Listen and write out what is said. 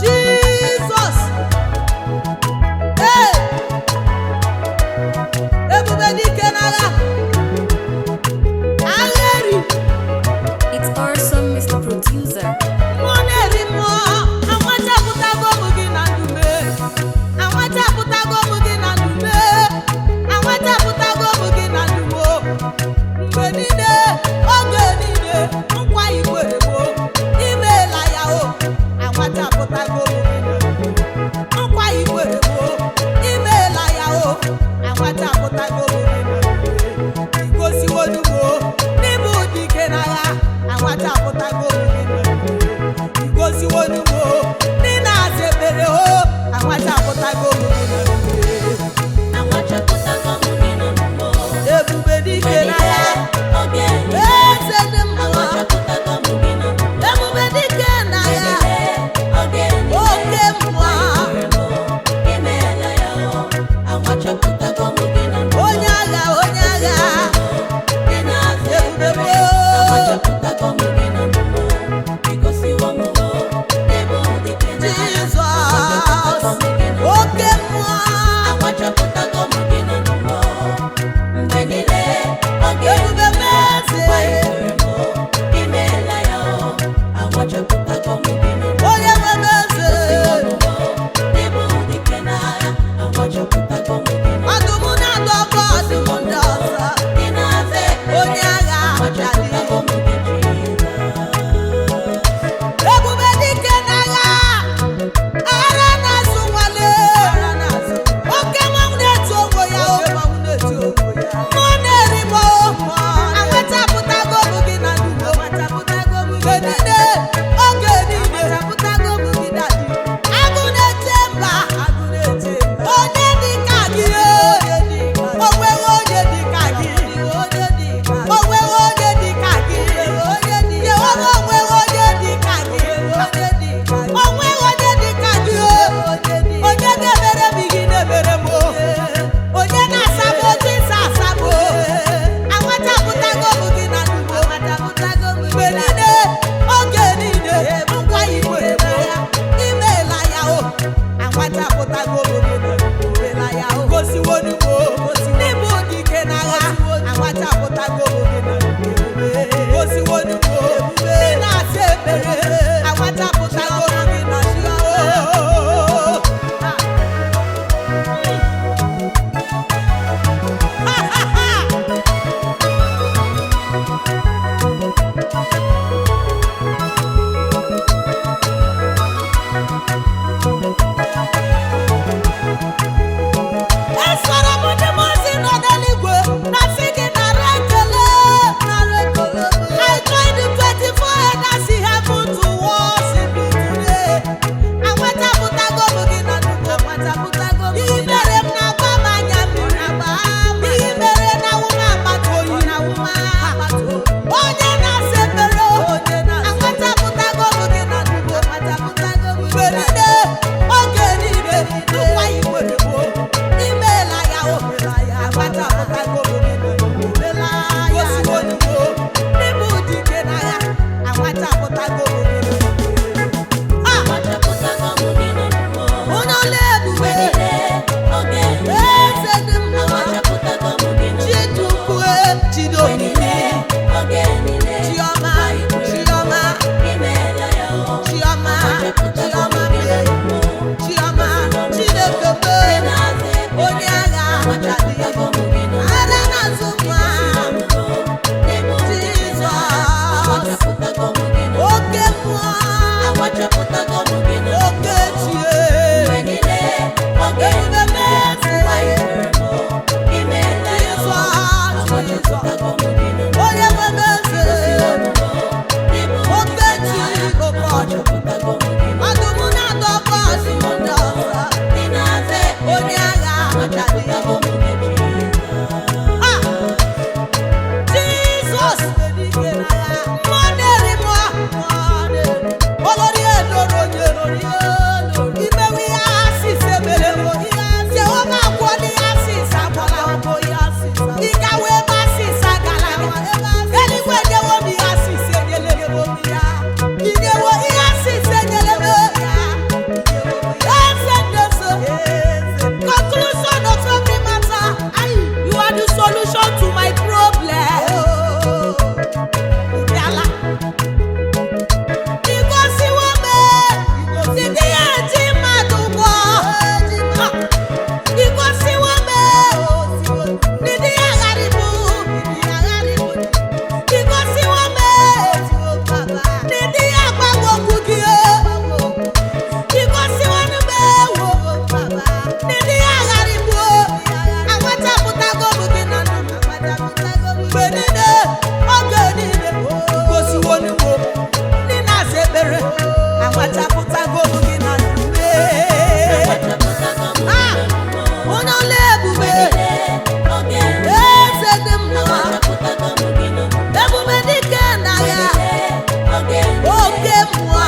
Jizọs, ee, ebube dike n'agha, agha eri. It's awesome, Mr. Producer. Mmụọ na-eri mmụọ, anwachapụtago m gị na ndume, anwachapụtago m gị na ndume, anwachapụtago m gị na ndumo. Mgbe niile, oge niile, nkwa ikwere gboo, imeela ya o. Anwachapụtago m gị na ndume, nkwa ikwere gboo, imeela ya o. Anwachapụtago m gị na ndume, igosiwonugo n'ịbụ dike n'agha. Anwachapụtago m gị na ndume, igosiwonugo n'ị na-aza ekpere o. Anwachapụtago m gị na ndume. Ebube dike n'agha, eze dị mmụọ, ebube dike n'agha, oke mmụọ, onye agha, onye agha, ebube gboo. Jizọs, oke mmụọ. Ebube meze, onye nwe meze, ọdụm na-adọba ọdụm ndị ọzọ, onye agha adị. Ebube dike n'agha, ara na-azụ nwale, oke mmanwụ na-etu onwe ya o, mmụọ na-eri m o, anwachapụtago m gị na ndugo, mgbe niile, oge niile, agụ na-eche mba, onye dị ka gị, onweghị onye dị ka gị, onweghị onye dị ka gị, Jehova, onweghị onye dị ka gị, onweghị onye dị ka gị o. Onye ga-emere m ihe ị na-emere m o, onye na-asa m otu ịsa asa m o. Anwachapụtago m gị na ndụ mgbe niile, oge niile, nkwa ikwere m, imeela ya o. Anwachapụtago m gị na ndụ, gosiwonugbo n'ịbụ dike n'agha. Anwachapụtago m gị na ndụ, gosiwonugbo ị na-asa ekpere. Anwachapụtago m gị na ndụ. Esoro m ndị mmụọ ozi nọ n'eluigwe na-asị gị nara ekele, nara ekele. I join the 24 elders in heaven to worship you today. Anwachapụtago m gị na nnukwu, anwachapụtago m. Ihe mere m na-agba m anya mmiri, ihe mere na awụ m akpata oyi, onye na-asa ekpere, anwachapụtago m gị na nnukwu, mgbe niile, oge niile, nkwa ikwere gboo, imeela ya o. Anwachapụtago m gị na nnukwu, gosiwonugo n'ịbụ dike n'agha. Anwachapụtago m gị na nnukwu. Ha! Onye ọla ebube, eze dị mma, Chidukwu, Chidomini, Chiọma, Chiọma, Chiọma, Chiọma mee, Chiọma, Chineke mee, onye agha adị, ara na-azụ nwa, Jizọs, oke mmụọ, oke chie, ebube meze, Jizọs, Jizọs, onye nwe meze, oke chi, oke ọdụm, ọdụm na-adọba ọdụm ndị ọzọ, onye agha adị. Ha! Jizọs, mmụọ na-eri mmụọ, olórí eloro onye imewe ihe asịsị emere Jehova agwọla ihe asịsị, agwọla ịgawa ebe asịsị agala, eluigwe enyewo m ihe asịsị, enyela m ya, inyewo ihe. Mmụọ.